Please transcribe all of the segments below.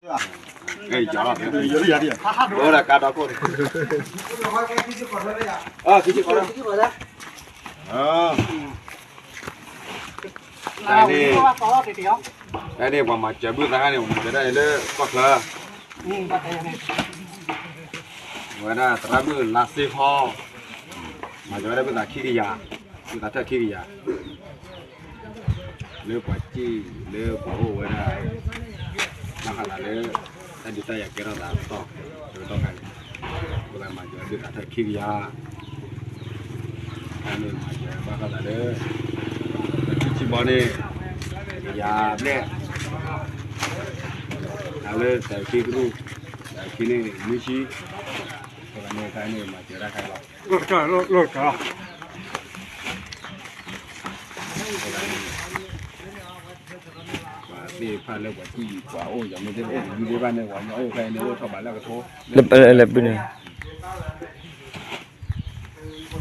ကဲ ယီၤလီၤ ယီၤလီၤ ယီၤလီၤ ယီၤလီၤ ကါဒီခိၣ်န့ၣ် အခံဆံဃီၤ တၢ်န့ၣ် တၢ်န့ၣ် ပှၤမၤစၢၤဘုသးခါန့ၣ် ပှၤမၤစၢၤဒၣ်န့ၣ်လၢကီၢ်ချၢ ဝဲဒၣ်သရၣ်မုၣ်လါစ့ဖီ မၤစၢၤဝဲဒၣ်ဘုသးခံကယၤ ဘုသးထၢၣ်ခံကယၤ လၢပှၤစံၣ်လၢပှၤအိၣ်ဝဲဒၣ် ဘၣ်ဃးသးလၢ တၢ်ဒုးတၢ်ယၤကဲထီၣ်သးအတီၢ် တကတီၢ်ခါန့ၣ် ပှၤမၤစၢၤဘုသးထၢၣ်ခံကယၤ တၢ်န့ၣ်မၤစၢၤဘၣ်ဃးသးလၢ ခံဆံဘီန့ၣ် ကယၤဘျဲၣ် တၢ်လၢတၢ်ခံကရူၢ် တၢ်ခံန့ၣ် နွံဆံ ပှၤန့ၣ်ခါန့ၣ်မၤစၢၤတၢ်ခါလီၤ ပှၤသ့ၣ်တဖၣ်လၢပှၤစံၣ်ပှၤအိၣ် ယမ့ၢ်သ့ၣ်အိၣ်တယုၢ်ဒိၣ်ဘၣ်န့ၣ် ပှၤညီအိၣ်ဖဲန့ၣ်အိၣ်ထီၣ်ဘးလၢကထိ လၢပူၤန့ၣ် ပှၤ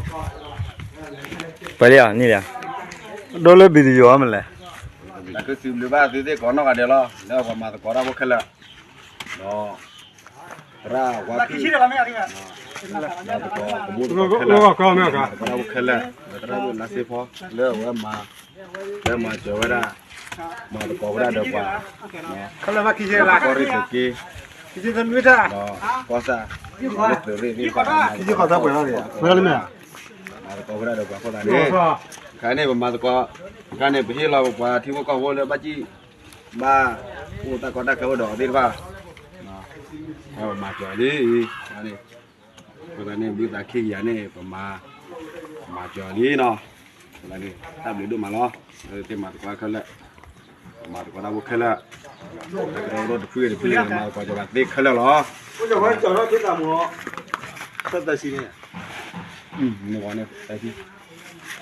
လံဧါ န့ၣ်လံဧါ ဒိလၢ video မလဲၣ် တၢ်ကစံးဘျုးဘၣ်သုသ့ၣ်ကိးနီၢ်ဂၤဒဲးလီၤ လၢပှၤမၤသကိးတၢ်ဖိခဲလၢာ် ဒီး သရၣ်ဝါဖံၣ် မၤသကိးတၢ်ဖိခဲလၢာ် ဒီးသရၣ်ဝါဖံၣ်ခဲလၢာ် ဒီးသရၣ်ဝါဖံၣ်လါစ့ဖီ လၢအဝဲမၤ လၢမၤစၢၤဝဲဒၣ် မၤသကိးဝဲဒၣ်ဒီးပှၤ ကီၢ်ရ့ၣ်သုးက့ ဒီးကီၢ်ဆၣ် လၢသုးရ့ၣ်သ့ၣ်တဖၣ် မၤသကိးဝဲဒၣ်ဒီးပှၤအဃိသတးန့ၣ် ခါန့ၣ်ပမၤသကိး ခါန့ၣ် ပဟ့ၣ်လီၤပပှၤထံဖိကီၢ်ဖိလၢဘၣ်စံၣ် ဘၣ်အိၣ်တၢ်ကီတၢ်ခဲအိၣ်ဒီးအီၤသ့ၣ်တဖၣ် ပမၤစၢၤလံ အဃိသတးန့ၣ် ဘုသးခံကယၤန့ၣ် ပမၤ မၤစၢၤလံနီၤ အဃိသတးန့ၣ် တၢ်ဘျုးဒိၣ်မးလီၤ သ့ၣ်မၤသကိးခဲလၢာ် မၤသကိးတၢ်ဖိခဲလၢာ် တၢ်ကရၢကရိတဖုတဖုန့ၣ် မၤသကိးကၠီၤဘၣ်သ့ခဲလၢာ်လီၤ သၢဆံန့ၣ် သၢဆံခါအံၤခံဆံဒီး ဃိး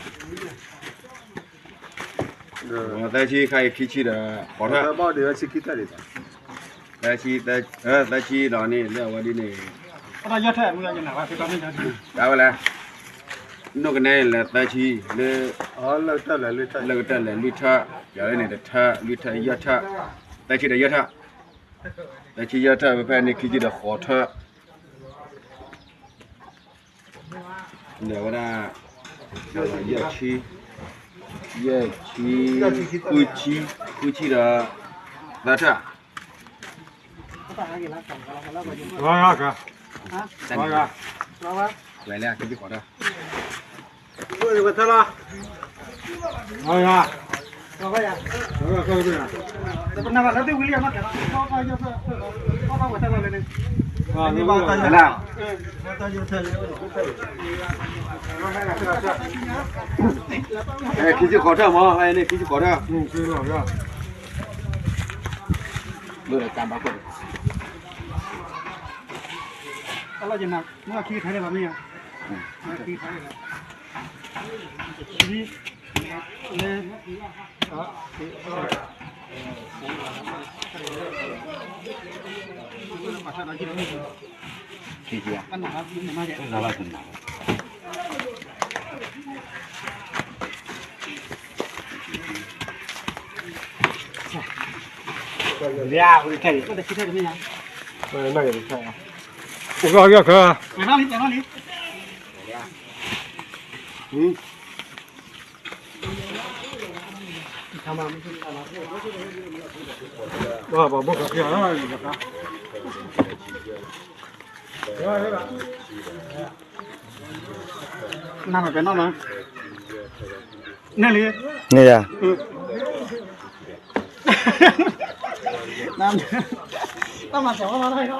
ထၢၣ် သၢဆံ သၢဆံဒီးန့ၣ် လၢအဝဲဒ်န့ၣ် ဒ်ဝဲလဲၣ် နိၣ်ကနဲလဲၤသၢဆံ လၢ လၢကတၢၢ်လဲၤလွံၢ်ထၢၣ် ယၤလၢန့ၣ်တထၢၣ် လွံၢ်ထၢၣ် ယဲၢ်ထၢၣ် သၢဆံဒီးယဲၢ်ထၢၣ် သၢဆံယဲၢ်ထၢၣ် ဖဲဖဲန့ၣ်ခံဆံဒီးဃိးထၢၣ် လဲၤဝဲဒၣ် ယဲၢ်ဆံ ယဲၢ်ဆံ ဃုဆံ ဃုဆံဒီး သၢထၢၣ် ဝဲလၢခံဆံဃိးထၢၣ် ဝဲလၢ ခံဆံဃိးထၢၣ်မး ဖဲန့ၣ်ခံဆံဃိးထၢၣ်မး လၢတၢ်ဘၣ်ခိၣ် နမ့ၢ်ပဲနီၢ်မး န့ၣ်လံ န့ၣ်ယၤ တၢ်မၤစၢၤဝဲလီၤ